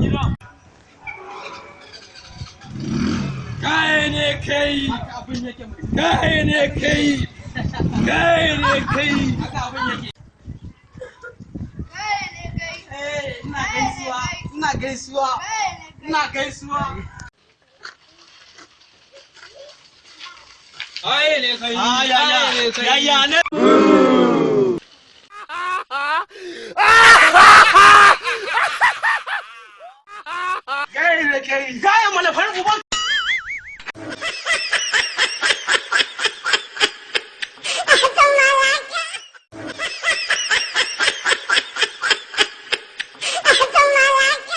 Gidan. Kai ne kai. Abin yake mai. Kai ne kai. Kai ne kai. Haka abin yake. Kai ne kai. Eh, ina gaisuwa, ina gaisuwa, Kai ne kai. Ina gaisuwa. Kai ne kai. Ah, ya ya Kai ne kai. ya ya ne. Kai ne kai. Gaya mana farin uban.